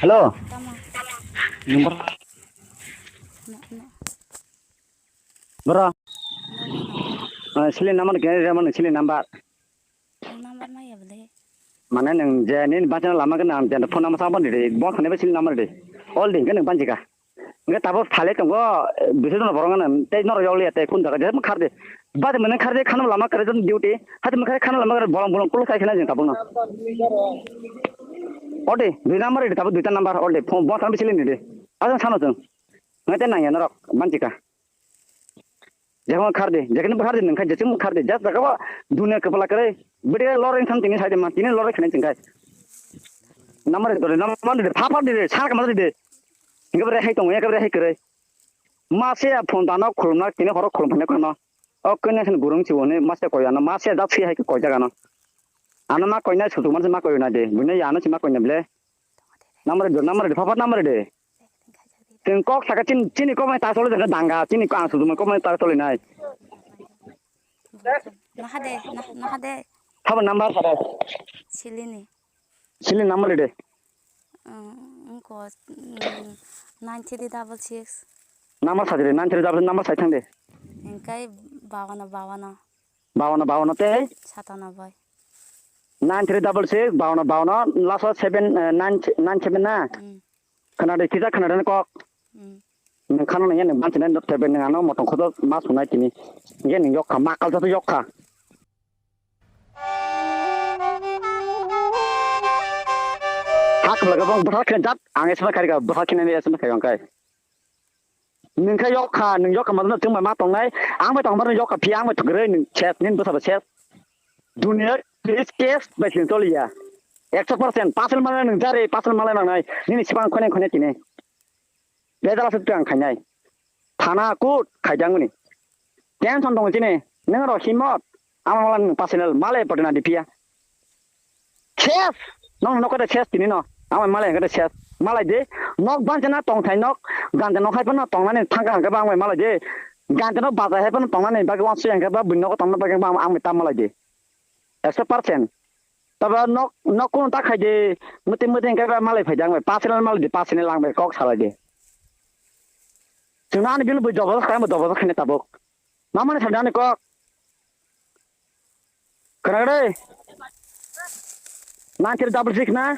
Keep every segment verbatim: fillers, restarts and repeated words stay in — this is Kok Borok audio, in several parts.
Hello. Tamo. Number. No, no. Bro. No, no, no. Ah, sili number kene re mano sili number. Ang number maya bole. Mane nang je ni bachana lama kena ang janda phone number sabon de. Bon khane ba sili number de. All din kene banjika. Nge tabo phale tongo, bisi dono borong ano, tei noro yokliya tei kun jaga jesmo khardi. Bade mene khardi khano lama kare jon duty. Hati mene khardi khano lama kare bolong bolong kulo sai khna jeng tabung no. Ode, dui number ide tabo duita number ode. Phone bon sambi sili nide. Ajang sano jeng. Ngai te nangya norok, banjika. Jekon khardi, jekon khardi nang khai jechung khardi. Jas jaga ba dunia kepala kare. Bide loreng thang tini sai de ma, tini loreng khna jeng khai. Number ide, number ide, pha pha ide, sar kama ide. Hingke bre hai tongo, hingke bre hai kwrwi. Ma se ya phone dano khulumna, tini horo khulum phane khulumno. O kanya sin gurung si wone, ma se koi ano, ma se ya dak si hai koi jaga no. Ano ma koi na sutu man se ma koi na de, buine ya ano si ma koi na ble. Number de, number de, papa number de. Teng kok saka chin, chini kok mai ta solo jaga danga, chini kok ang sutu mai kok mai ta solo nai. Naha de, nah-, naha de. Papa number saka. Silini. Sili number de. Ang, angko, mm, nine three double six. Number sa dire, nine three double number sa thang de. Engkai bawano, bawano. Bawano, bawano tei? Satanoboi. Nine three double six, bawano, bawano, last o seven, eh, nine, nine seven na? Mm. Khana de, kisa khana de kok. Mm. Nang khana nang ya nang bansi nai, tebe nang ano motong khodo ma sunai tini. Ye nang yok kha, ma kal sa yok kha. Hak laga bong bwthar khe jat ang esma kharika bwthar khe nani esma kharika angkai. Nung khe yok kha, nung yok kha madano tong bai ma tongnai. Ang bai tong bai yok kha phi ang bai tong rei nung ses nin bwsa ba ses. Dunia is case bai sin toliya. Ekso percent pasal mala nung jare pasal mala nangnai. Nini sibang khone khone tine. Bedala sut ang khainai. Thana kut khaidangmani. Tension tongo chini. Nang ro himot. Ama mala nang personal male pati na dipia. Ses. Nong nok kata ses tini no. Ama mala kata ses. Malai de. Nok banjana tong thai nok. Ganja nok hai pano tong nani thangka hangka ba ang malai de. Ganja nok baja hai pano tong nani bagi wan sui hangka ba bun nok tong na bagi ba ang tam malai de. Ekso percent. Taba nok, nok kuno ta khai de, muti muti hingke ba malai phai de ang bai, personal malai de, personal ang bai kok salai de. Chwng ani bil bui dobo kha, dobo kha ne tabuk. Mamani salai ani kok. Khana gede? Nine three double six na?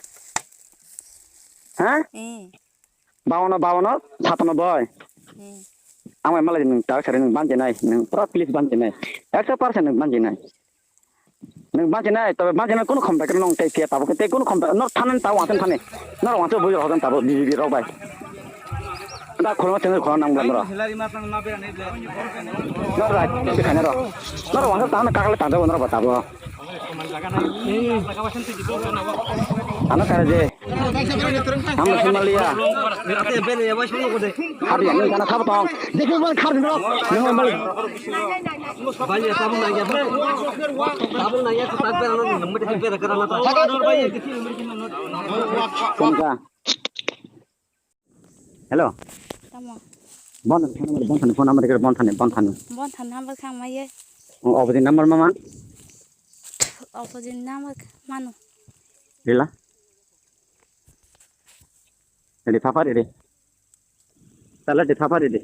Ha? Eh. Bawano, bawano, satano boy. Eh. Ang bai malai nung tak sari nung banjinai, nung pura please banjinai. Ekso percent nung banjinai. Nung banjinai, tobe banjinai kunu khom tak nung tei kia tabuk tei kunu khom tak nor thanan ta wansam thani. Nor wansam bui rok tabuk B J P rok bai. Da khulma tengri khulma nang bwla nor. Nor rai, tei khaina rok. Nor wansam tang kakle tang jabo nor ba tabuk. Ano kare je. Tamo sumaliya. Hadi ani gana sabo tong. Dekhe ban khar dro. Nang mal. Tongka. Hello. Tamo. Bon thani, bon thani, phone number khe bon thani, bon thani. Bon thani number khang ma ye. O, opposite number mama. Opposite number manu. Rila. Ready, papa, ready. Tala de, papa, ready.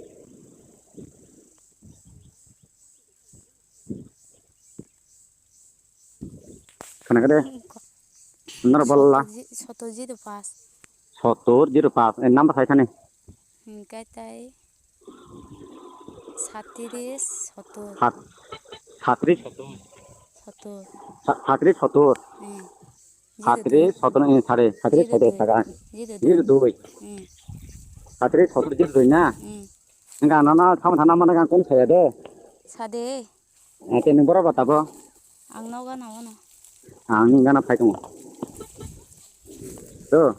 Khana kade. Nara balla. Sotor zero pas. Sotor zero pas. Eh, number sai thani. Hingkai tai. Satris sotor. Sat-, satris sotor. Sotor. Sa-, satris sotor. Hmm. Satris sotor ni sare, satris sotor saka. Zero dui. Zero dui. Hmm. Satris sotor zero dui na? Hmm. Enggak, nana sama sana mana kan kon saya de. Sade. Ate nung bora bata bo. Ang noga na wano. Ang ni gana phai tongo. To.